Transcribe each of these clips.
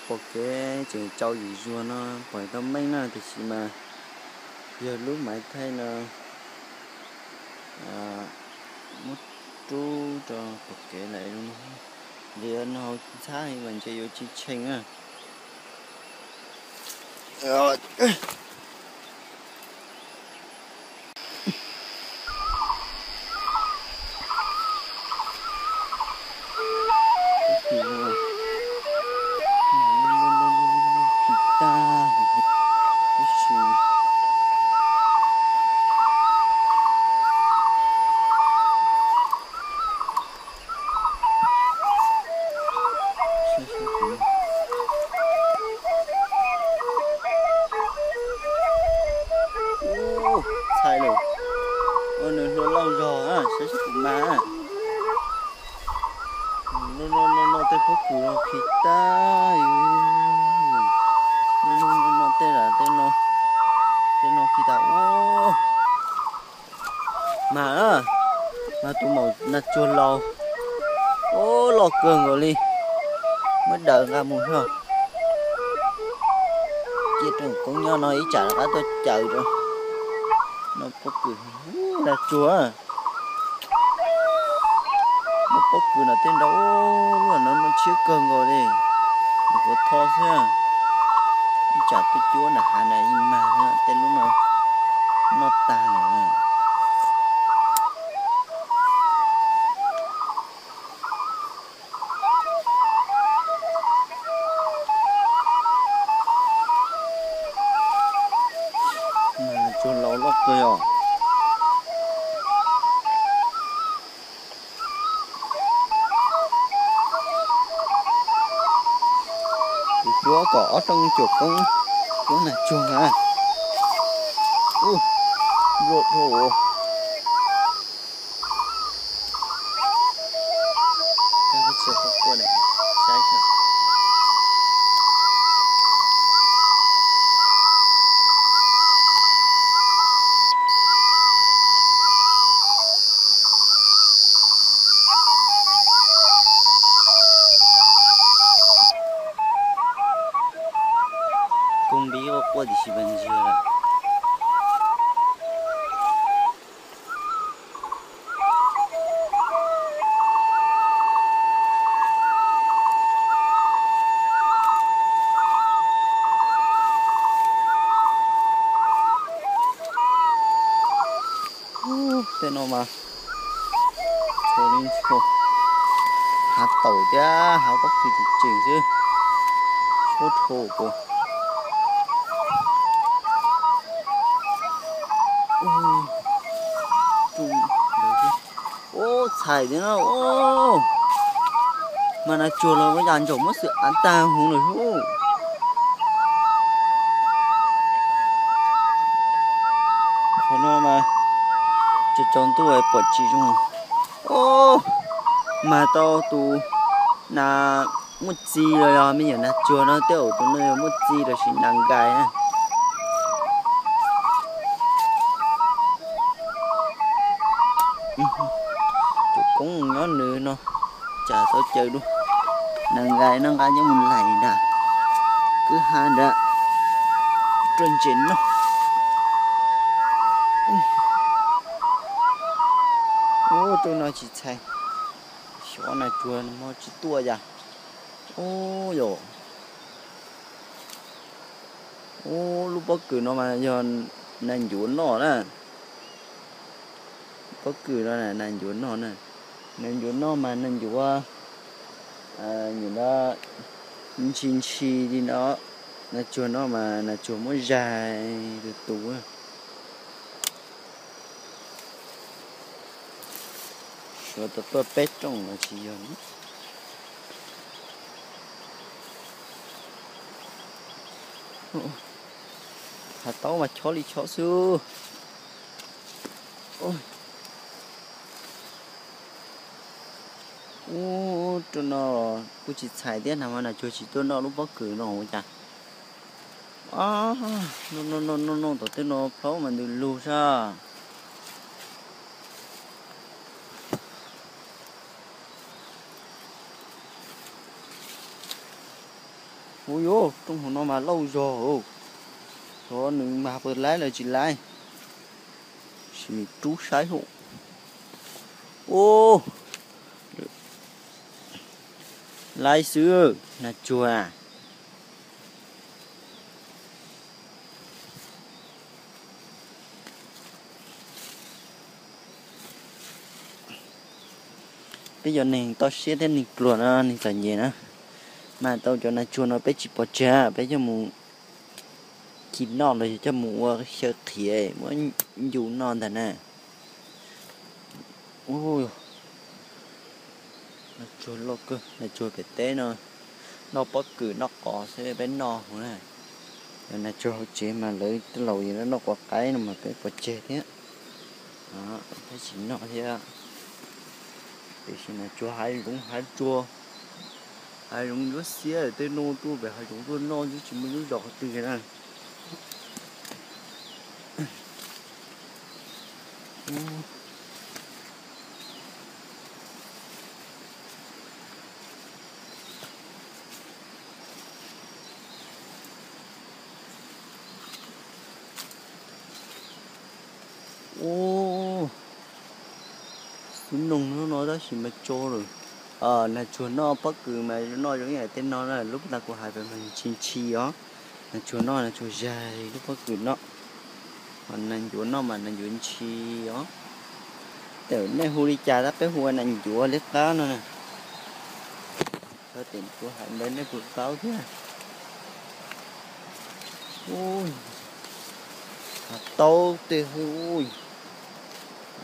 Pom kev tseem tsau yim zuag no pom tau meej na, tiam sis mas yog lub maiv thaij no muab rub rau pom kev lawm no, li no ntxhab heev mas ntshe yuav tsis tshee na. Ub, txhais lawm. Ua nws hlua lauj zog, saib seb puas mas. No no no no tej pob kws no khi tag. No no no no tej lam tej no, tej no khi tag ub. Mas, mas tus maum nas tsuag laus, ub, loj kawg nkaus li. Muab daws nqa mus hlo. Cia rau koob nyob no ib tsam rov qab tuaj caws rau. No pob kws, nas tsuag. Muaj pob kws no tej nrau, ub, no no tshiab kawg nkaus li. Nws puav tho xwb. Ib tsam tuaj cuab nram hav na ib mag tej lub no noj tag lawm. Tsuag laus loj kawg os. Kuv cuab kom ob rooj cuam koob, koob nas tsuag na. Ub, npluaj dhau. Koob npib quaj quaj tiam sis mas ntsiag lawm. Tej no mas txhua li txhua, hav tauj thiab hav pob kws tseem tseem xwb, tshuab rhuav kuv. Ub, txhais tiag na, ub, mas nas tsuag los ua yam ntsaum muab xwm av tag huv lawm hub. Qhov no mas tsaus ntuj pom tsis zoo. Ub, mas tau tus nas muaj txiv los yog me nyuam nas tsuag no, tej zaum tus no yog muaj txiv los sis nas nkais na. Tus koob nyob nws no, cas tau caws dua. Nas nkais no nqa coj mus laim nram kwj ha nrad, ruaj ntses noj. Ub, rau no tsis txhais, xyov nas tsuag ho tsis tuaj yam. Ub yom. Ub, lub pob kws no mas yog nas ncuav noj na. Pob kws no nas ncuav noj na. Nas ncuav noj mas nas ncuav, ncuav no ntshis ntshis li no. Nas tsuag noj mas nas tsuag muab zais tus tus. Suav tau tuaj peb rooj los tsis yog. Hav taub mas chob li chob xwb. Ub, rau no kuj tsis txhais thiab, nag hmo nas tsuag tsis tuaj noj lub pob kws no ua cas. Noj noj noj noj tom tej no plaub mas ntws lug sab. Ua yuav rooj hauv no mas lauj zog, xyov nws mas puas laib los tsis laib, sim rub saib hauv. Ub, laib xwb, nas tsuag. Peb cov neeg toj siab thiab neeg pluag no neeg txom nyem na, mas tau cov nas tsuag no peb tsis pov tseg, peb coj mus ci noj los yog coj mus ua xyaw qhiav muab ncu noj ntag na. Ub, nas tsuag loj kawg, nas tsuag pem teb no, noj pob kws noj qos xwb peb noj hauv na. Yog nas tsuag hauv tsev mas lawv tej laus noj quav qaib no mas peb pov tseg thiab, peb tsis noj thiab. Tiam sis nas tsuag hav zoov hav tsuag, hav zoov ntsuab xiab tej no tuaj pem hav zoov tuaj noj twb tsis muaj lub zos qhov twg na. Ub, xub noog no tab sis mas tso lawm. Nas tsuag noj pob kws mas noj zoo ib yam tej no na, lub pas tas kuv hais pem mas ntshis ntshis os. Nas tsuag noj nas tsuag zag lub pob kws no, ho nas ncuav noj mas nas ncuav ntshis os. Thaum nej hu li cas tab peb hu ua nas ncuav li qab no na. Xyov tes kuv hais ntawd nej puas paub thiab. Ub, taub tej, ub,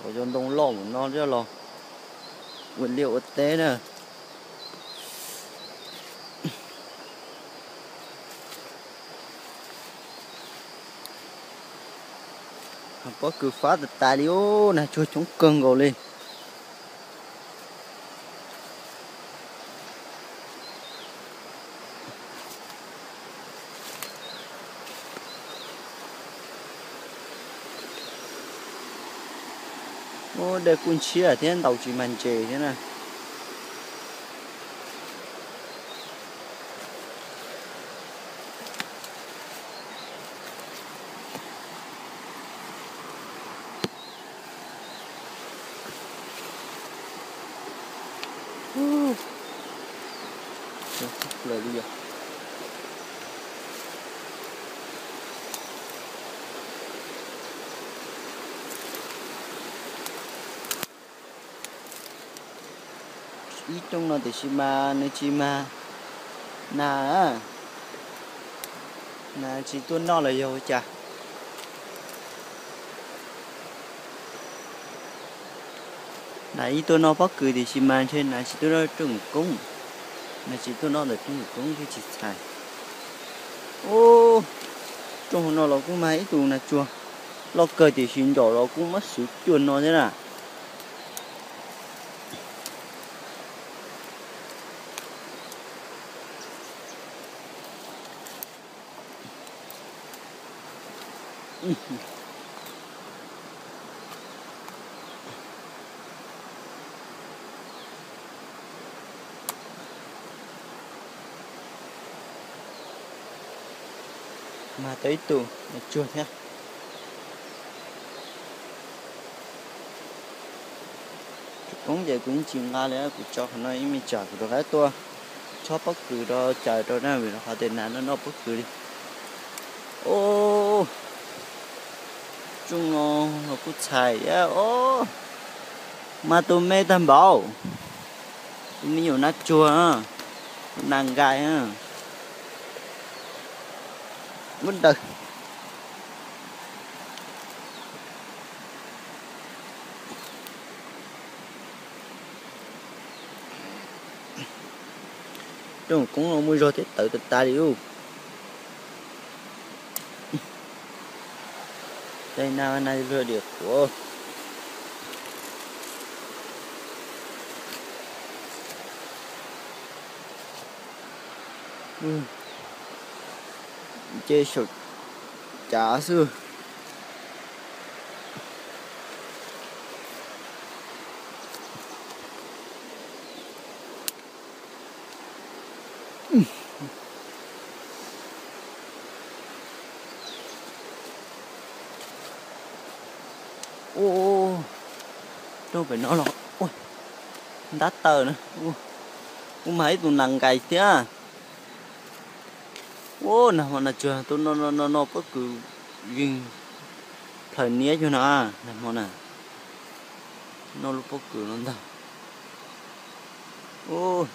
los cov ntoo loj mus no thiab los ua liaj ua teb na. Pob kws fab tas tas li, ub, nas tsuag coob kawg nkaus li. Ub, dej kuj ntshiab thiab ntaus tsis mag ntses thiab na. Ib rooj no tiam sis mas nws tsis mag nas, nas tsis tuaj noj los yog ua cas. Nas ib tuaj noj pob kws tiam sis mas ntshe nas tsis tuaj noj rooj koob, nas tsis tuaj noj ntawm rooj koob thiaj tsis txhais. Ub, rooj hauv no los kuj mag ib tug nas tsuag loj kawg tiam sis ncaum los kuj muab xwv cuag no thiab na. Mag tau ib tug nas tsuag thiab. Tsuj koob ces kuv yeej tsis nqa li, kuv tso qhov no ib me tsam kuv rov qab tuaj chob pob kws rau caws rau na, vim rau qhov tias nas noj noj pob kws li. Ub, tsooj no los kuj txhais thiab os. Mas tus me tag npaum, tus me nyuam nas tsuag, tus nas nkais. Muab daws. Rooj koob no muaj zog thiab tawv tas tas li ub. Tej na na luag diam quav. Ces saum cav xwb. Pem no los ntab taw na. Ub, mas ib tug nas nkais thiab. Ua, nag hmo nas tsuag tuaj noj noj noj pob kws yeej plhaws niab cuag na, nag hmo na. Noj lub pob kws no ntag. Ub,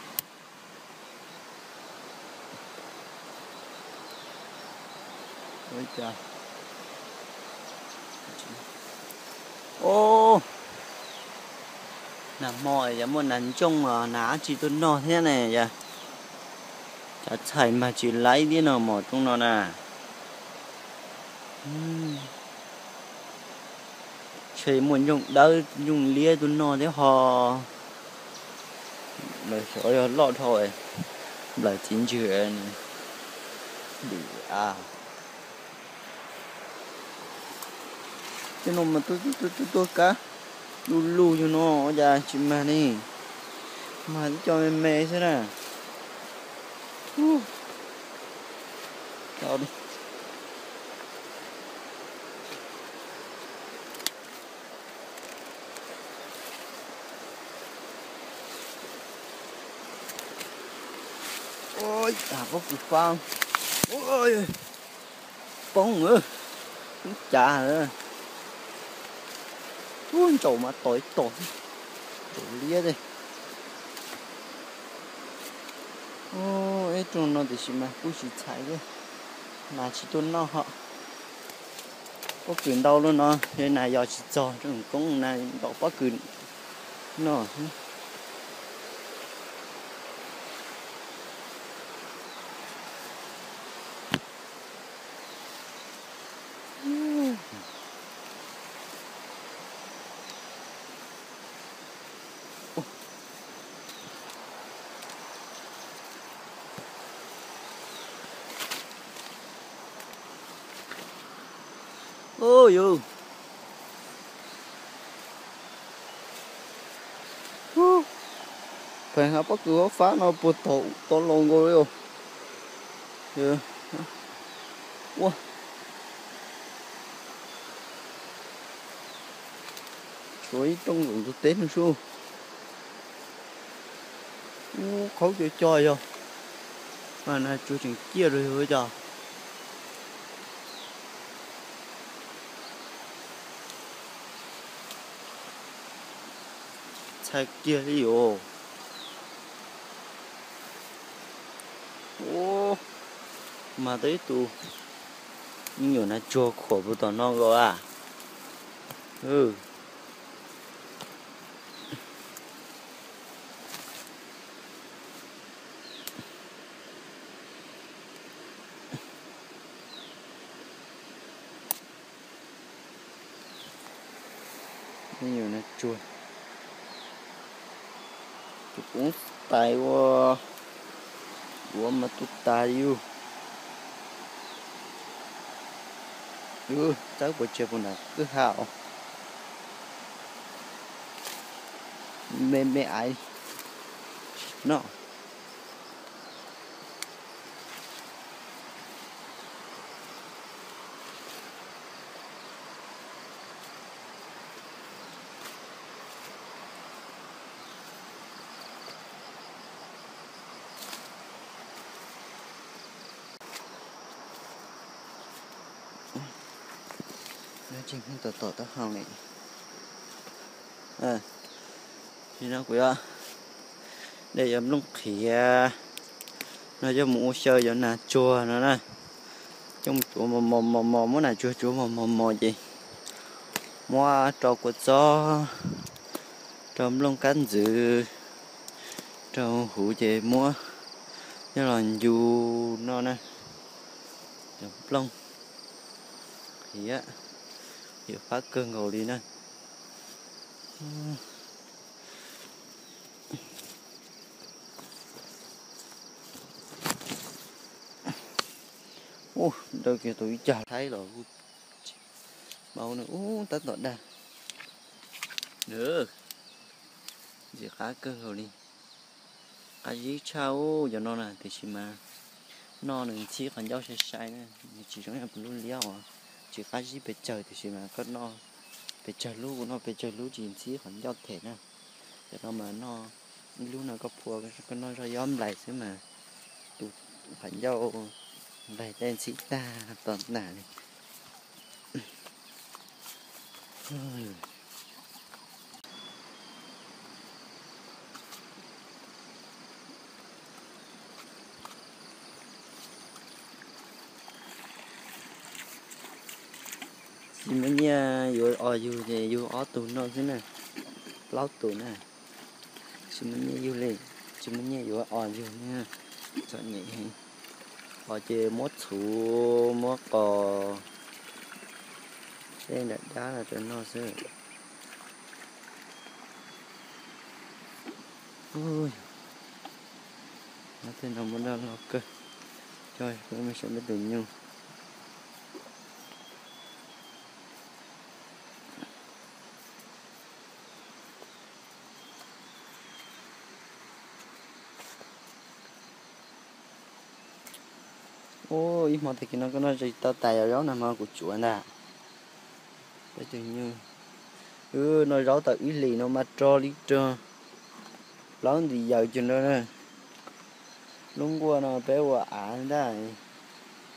nag hmo yog muaj nas ntsooj los nas dab tsi tuaj noj thiab ne yog. Cov txhais mag tsis laib thiab no mos rooj no na. Ntshe muaj ntsooj dawb ntsooj liab tuaj noj thiab ho. Lawv xyov yog loj dhau, nplawm txiv ntswg dim a. Tej no mas tuaj tuaj kab luj luj yug no ua cas tsis mag ne. Mag tib co me me xwb na. Pob kws fab, poob, ub cav, ub ntsaum mas tom ib tom, tom liab tej. Ib rooj no tiam sis mas kuj tsis txhais thiab, nas tsis tuaj noj hos. Pob kws ntau lub no, nas yos tsis txog rooj koob na, ntaus pob kws noj. Ub yus, pheej hab pob kws fab fab no puag tom tod los nkaus li os. Ua, tshuav ib rooj nkaum ntug teb no sub. Ub, qhaub co co yog, mas nas tsuag tseem ciaj rau yus cov. Txhais kiag li os. Ub, mas tau ib tug me nyuam nas tsuag khuam puag tom no nkaus a. Me nyuam nas tsuag, tus poob tais ua, ua mas tu tas yus. Txawb puas tsia puas nram kwj ha os. Me me aiv no. Tseem tom tom taub hau li. Nim no kuv yuav de cov nplooj qhiav no coj mus ua xyaw cov nas tsuag no na. Coj mus tsuav mos mos mos mos, muab nas tsuag tsuav mos mos mos ces muab rau kua txob, rau nplooj kab ntxwv, rau huv ces muab coj los ncu no na. Cov nplooj qhiav, qhiav fab kawg nkaus li na. Ub, daw kiag tau ib cag thaib los kuj tsis paub na. Ub, tab tom dag. Ntxim qab kawg nkaus li. Qab zib tshaj ub, cov no na, tiam sis mas noj nws ntxhib qhov ncauj sai sai na, nws tsis zoo ib yam kuv lub liab os. Tsis qab zib pes tsawg tiam sis mas koj noj Pes tsawg lub kuv noj pes tsawg lub tsis ntxhib qhov ncauj them na. Cov no mas noj ib lub no koj phua koj noj zoj ib ob nplais xwb mas tus qhov ncauj nplaig tej ntxhib tag to tas li. Tsis muaj nyiaj yuav os yug ces yug ob tug no xwb na, plaub tug na. Tsis muaj nyiaj yug li, tsis muaj nyiaj yuav os yug na, txom nyem heev. Os ces muab txhuv muab qos tej nram dab los rau noj xwb. Tej no muaj dab loj kawg, coj kuv mus saib peb tus nyuj. Ub, ib hmo tag kis no koj noj tsis tau tas yam zaub nag hmo kuv tsuav ntag. Peb tus nyuj, wb noj zaub tau ib hlis no mas rog li rog, plaub ntim yaws cog nrog na. Lub nkuaj no peb ua av ntag.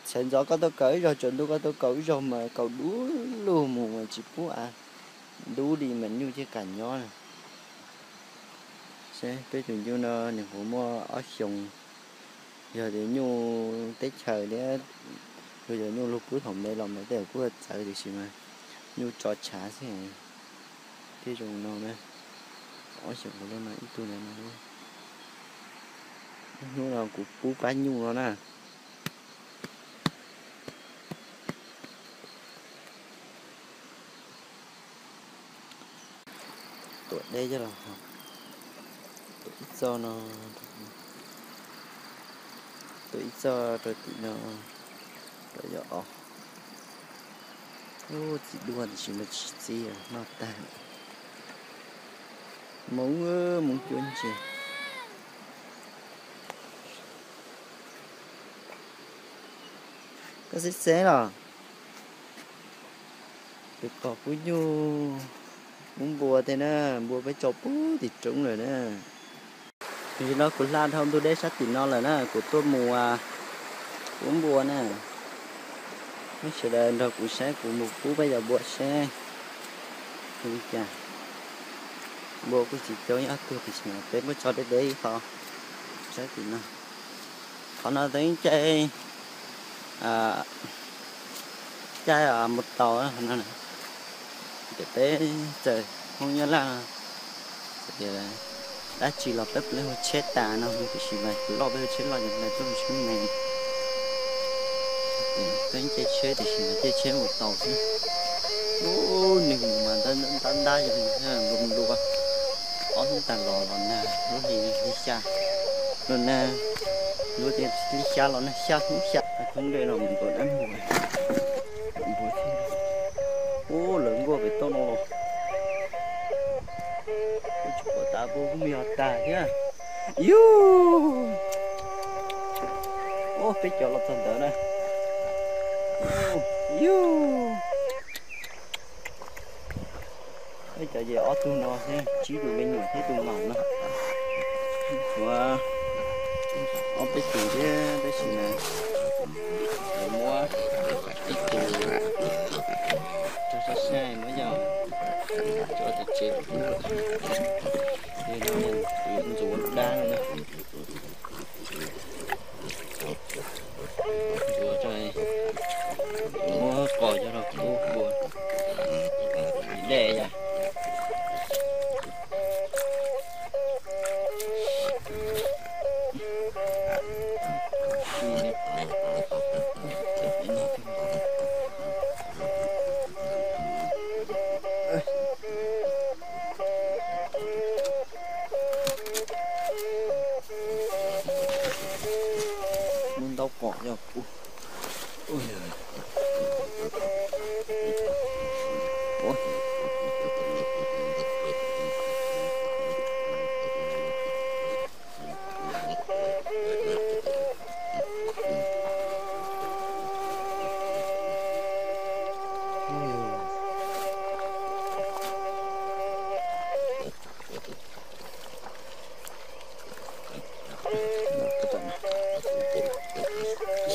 Sawv ntxov koj tuaj kaw ib zaug, tsaus ntuj koj tuaj kaw ib zaug mas kaw dub lug mus mas tsis pub av, dub li mas nyuj thiaj kam nyob na. Seb peb tus nyuj no nws puas muaj ob xyoos. Yog tias nyuj teb chaws thiab, yog nyuj lug pub thaum me los mas tej zaum kuj txawv tiam sis mas nyuj tso tshav xwb. Thiaj zoo no na, ob xyoos kuv lub no ib tug ntawd no. Hnub no kuv pub pab nyuj no na. Tuam deb coj los, tuam ib txoj no, tuam ib txoj rau tim no, rau yog os. Ub, txiv duaj tiam sis mas tsis txib, noj tag. Hmoov, hmoov cuab ntses. Koj xib xeb los? Tus pog pub nyuj, pub npua tej na, npua peb tso pub tim roob lawm na. Tam sim no kuv hla dhau ntug deb sab tim no lawm na, kuv tuaj mus pub npua na. Nej sawv daws nrog kuv saib kuv mus pub peb cov npua seb li cas. Npua kuj tsis coob, ib ob tug tiam sis mas peb muab tso deb deb ib qho sab tim no. Qhov no twb caij, caij mus taus no, ces peb txawm Hmoob Nyab Laj no, tias dab tsi los peb puav leej hu tsheb tas no, tiam sis mas loj peb hu tsheb loj, cov no tuaj hu tsheb me. Peb caij tsheb tiam sis mas caij tsheb mus taus xwb. Ub, nws mus mas ntab ntab yog nplua nplua. Ob hnub tag los los nag, lub hli li xya, los nag, lub tias li xya los nag, xya hnub xya thoob dej no mus ntuav dab mus. Ub, lawv nkuaj pem toj no los. Kuv tsis pom tas, kuv kuj mus yog tag thiab. Yus, ub, peb cov los txog ntawd na. Yus, peb cov ces ob tug no thiab, tsib tus me nyuam thiab tus maum no. Ua ob peb tus thiab tab sis mas muab ib tus rau sab sab, muab yog tso tim tsev pub lawm. Ces no ntxuav dab no na. Ntxuav tso, muab qos coj los pub ua dej yom. Muab ntaub qos coj pub.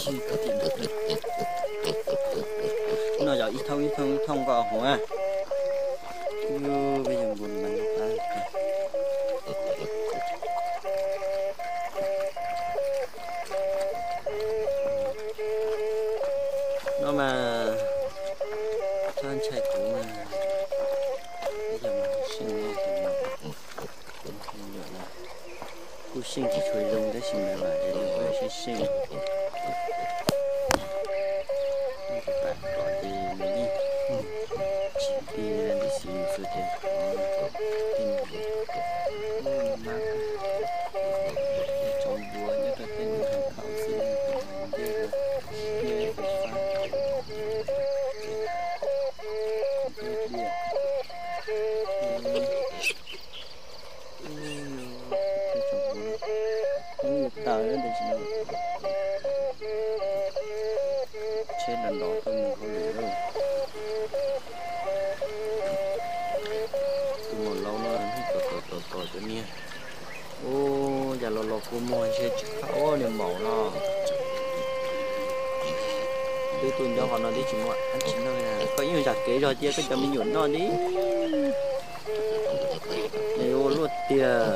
No yog ib thooj ib thooj ib thooj nkaus huv. Yus peb yog nkaus mas no mas txhob ntshai kuv mas, yog mas seej no kuv seej tsis tshua zoo tab sis mas mam li ua seej seej. Tus pam kom ces nws yeej tsis tig li tab sis xwb ces qhov tej no mas tso npua nyob rau tej no hais khaum xwb, tus no ntej los nyob tus fab ntej diam. Ub, tawm tab sis no tsheb nrov nrov tuaj mus hauj lwm lauj. Tus maum laus no tab tom tom tom tom cov niag. Ub, cas los los kua muag ntshe tsis qab ua niag maum no. Twb tuaj nyob qhov no twb tsis muaj dab tsi noj li. Koj ib nyuag zam kev zog cia koj cov me nyuam noj li. Nws ua luaj tiag.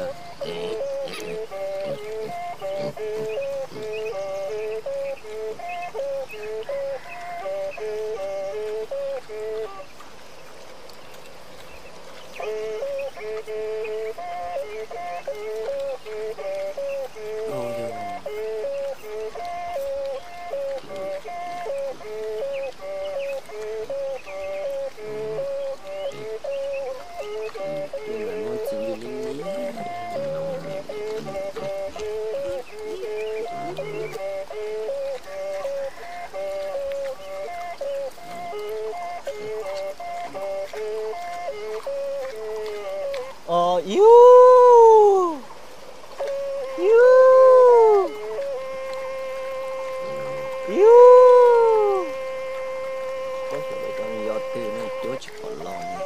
Os, yus, yus, yus. Ub, xyov lawv cov yos twg no cuab tsis pom los li.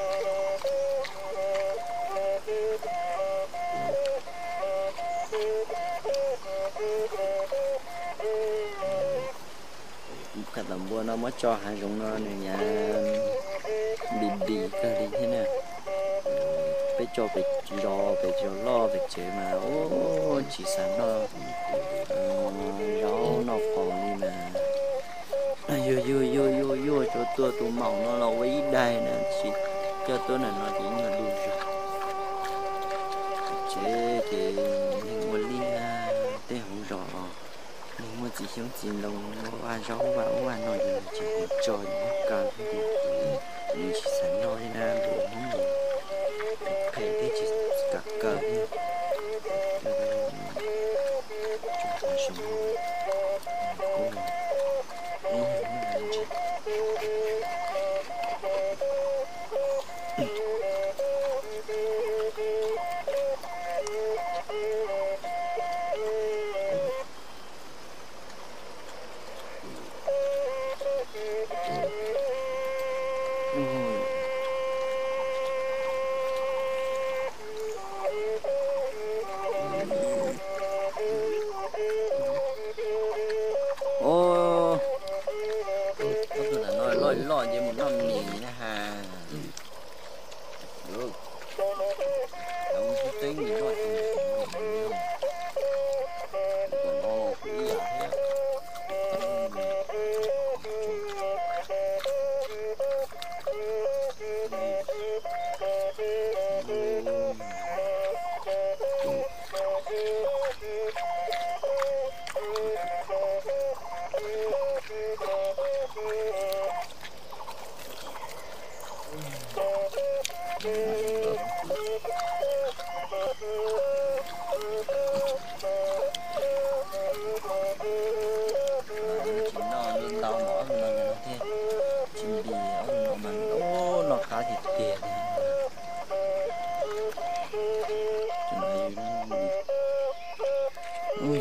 Kab tom npua no muab tso hav zoov no nws yav npis npis kawg li thiab na. Peb tso pem zos, pem zos loj pem tsev mas ub tsis xav noj zaub noj qos li mas. Yuag yuag yuag yuag yuag, tsuas tua tus maum no los ua ib daig na, tab sis coj tuaj ntawm no ces ib nyuag du zog. Tsev ces neeg ua liaj, tej hauv zos neeg muaj txiv xyoob txiv ntoo, muaj vaj zaub vaj ub vaj no ces tsis pom tso ces muab kaw xwb ces nws tsis xav noj li na, npua Hmoob no qhem thiab tsis kam kaw thiab. Tso hav zoov no, ub, ib nyuag ntsis. Ob tug ntawm no loj loj ces mus noj mis na ha. Lawv xub teeb nim loj tiag. Ib yam thiab. Tsis noj ntau mas ob tug no thiaj tsis npis, ob tug no mas noj qab tiag tiag li.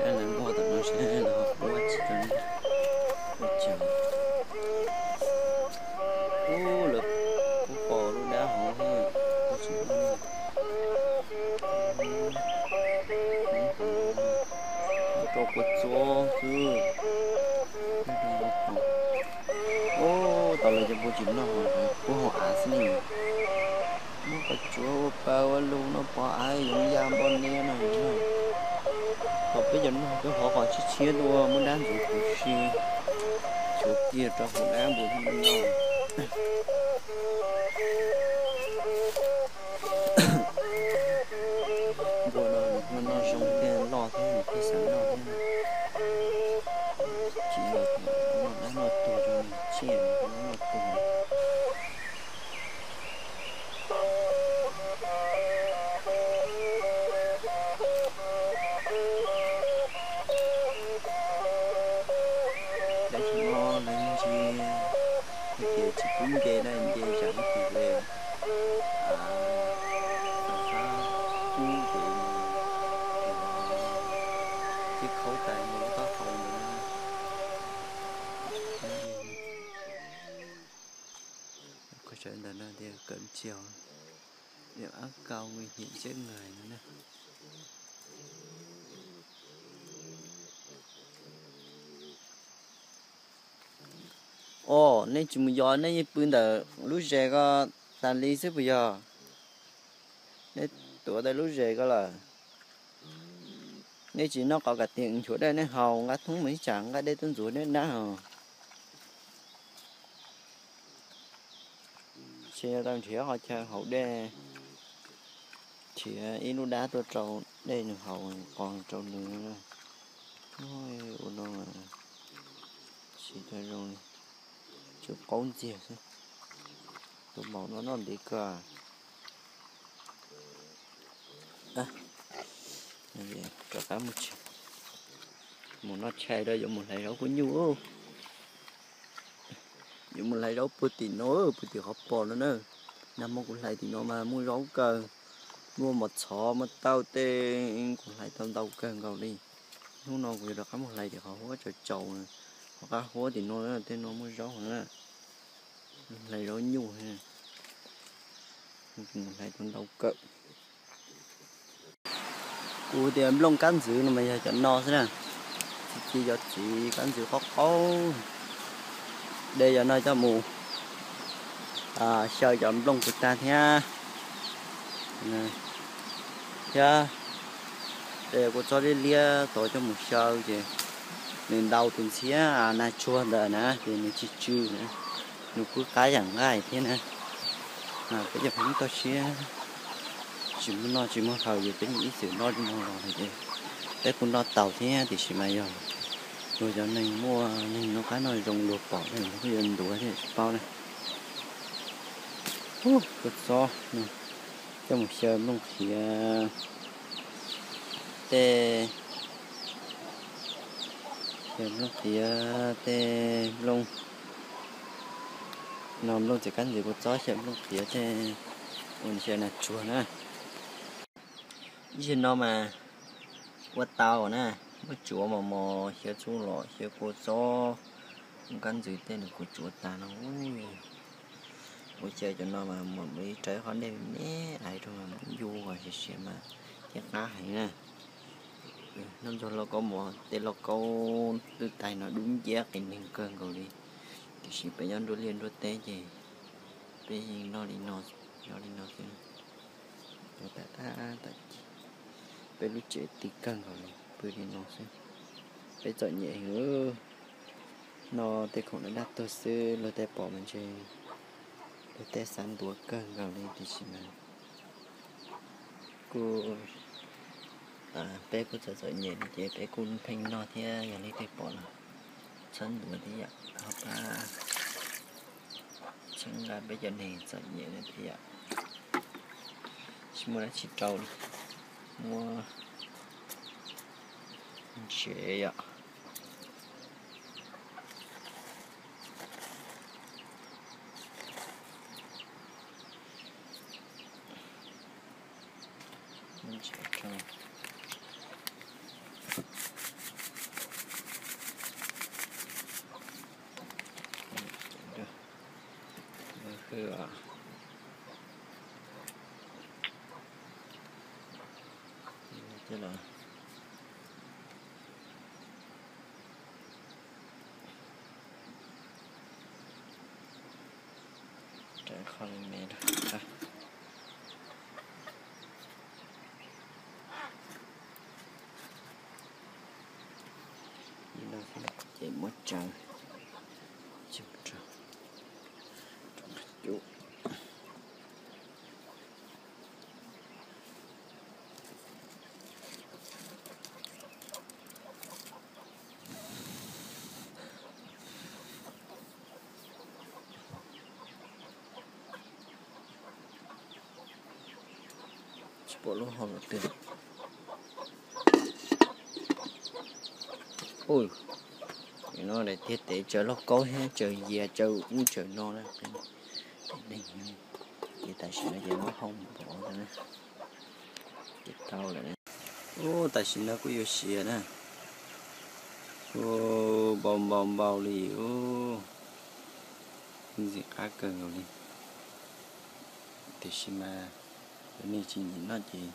Lawv npog tom no seb lawv ho pub dab tsi rau ne. Ua cas, ub, lawv pub pom lub dab hauv thiab, pub tsis pub ne. Rau kua txob xwb. Ub, tau lawv cov npua tsis noj, pub hauv av xwb ne. Muab qos tsuav ua pa ua lug no pov av yoov ya npoj niab no. Thaum peb cov noj peb hov qos tshiab tshiab tuaj muab dab ntxuav huv si, tsuav kiag rau hauv dab npua thiaj noj. Npua no nws kuj noj zoo thiab loj thiab nws thiaj xav noj thiab. Tsis yog tias noj dab noj tuag rau nws tsiaj noj tuag. Lawv tsis no lawv ntsia hais tias tsis pub nce na, nce zam ib tug le, sab pub ces, ces khaub tais mus lub taub hau ntawd na. Qhov sawv ntawm no tias kawm tsiaus, điểm áp cao nguy hiểm chết người no na. Os, nej tsis mus yos, nej yeej pw ntawm lub zes ko tas li xwb puas yog? Nej tuav tau lub zes ko lawm. Nej tsis noj qos kam tias nchuav dej nej haus, nqa thoob mus ib tsam nqa dej tuaj ntxuav nej dab os. Ces tau nrhiav qhov chaw haus dej, nrhiav ib lub dab tuaj rau dej nws haus, qos rau nws. Ua no siv tau zoo li, tsuas qaub ntxiag xwb. Tus maum no noj ntev kawg. Rov qab mus tsev, mus noj tshais rau yuav mus hlais zaub kua nyuj. Yuav mus hlais zaub puag tim no, puag tim qhov pos no na. Nag hmo kuv hlais tim no mas muaj zaub kawg, muaj mos txhov mos tauj tej, kuv hlais tau ntau kawg nkaus li. Hnub no kuv yuav rov qab mus hlais tim qhov huab tsaus tsaus, qhov qab huab tim no, tej no muaj zaub heev na. Hlais zaub nyuj, hlais tau ntau kawg. Kuv tias nplooj kab ntxwv no mas yog cov no xwb na, txi ci cov txiv kab ntxwv qaub qaub. De cov no coj mus xyaw cov nplooj kuv tag thiab, thiab de kua txob liab liab tod coj mus xyaw ces nws ntau tus ntxhiab nas tsuag ntawd na ces nws tsis tsw na, nws kuj qab yam nqaij thiab na. Mas peb cov Hmoob toj siab tsis muaj noj tsis muaj haus ces peb yeej ib txwm noj li no los ces peb kuj noj tau thiab tiam sis mas yog luag cov neeg muaj neeg noj qab noj zoo luag pom ces luag kuj yuav ntuav thiab tsis paub na. Kua txob coj mus xyaw nplooj qhiav tej, xyaw nplooj qhiav tej nplooj, no nplooj txiv kab ntxwv kua txob xyaw nplooj qhiav tej, ua xyaw nas tsuag na. Ib zaug no mas ua tau na, muab tsuav mos mos xyaw txuj lom xyaw kua txob, kab ntxwv tej nws kuj tsuav tag no. Ua xyaw cov no mas mam li rau qhov dej me me ais rau mas mam yus siav siav mas thiaj qab heev na. Noj ntxuag lauj kaub mov tej lauj kaub twb tais no dub nciab qis neeg kawg nkaus li, tiam sis peb nyob nruab liaj nruab teb ces peb yeej noj li no, noj li no xwb. Tam, tam, tam, peb lub tsev ti kawg nkaus li pw li no xwb. Peb txom nyem heev, noj tej khoom daj daj tuag xwb luag tej pom mas ntshe luag tej xav ntuav kawg nkaus li tiam sis mas kuj, peb kuj txom txom nyem li ces peb kuj pheej noj thiab yog leej twg pom los txhob ntuav thiab yom, ho pab txhawb nqa peb cov neeg txom nyem na thiab yom. Tsis muaj dab tsi rau li, muab ntsev yom. Ntsev rau. Ces muab tsaws, cub. Tsis pom lub hau no twg. Ui, no daim tiag tes tsaws lauj kaub thiab tsaws yias tsaws ub tsaws no na. Ces tam sim no ces lub hau npov na, ces tau lawm. Ub, tam sim no kuj yuav siav na, kuj npau npau npau li ub, ntxim qab kawg nkaus li. Tiam sis mas cov neeg tsis nyiam noj ces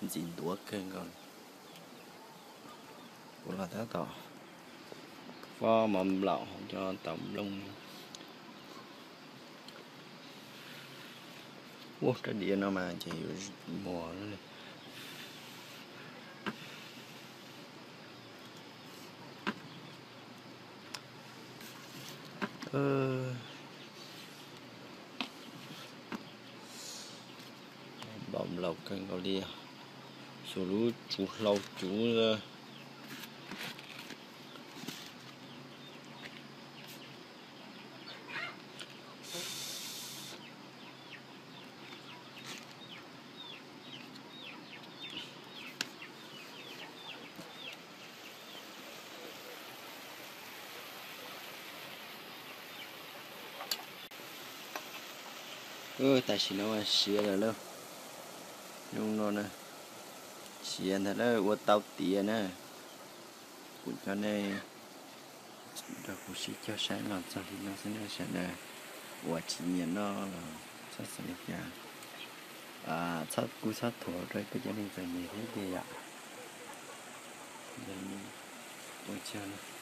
ntxim ntuav kawg nkaus li. Kuv los tab tom fob mov nplaum hauv cov taum nplooj. Ua rab diav no mas ces yuav muag li. Npau nplaum kawg nkaus li, xus lub tsuv hlau cuv. Tam sim no siav lawm lauj. Zoo no na, siav ntag lauj, ua tau tiav na. Kuv cov nej nrog kuv sib cog saib los txog li no xwb na sawv daws. Uas tsis nyiam noj los txhob xav li cas, txhob kuj txhob thuam rau peb cov neeg txom nyem thiab ces yom. Ua tsaug.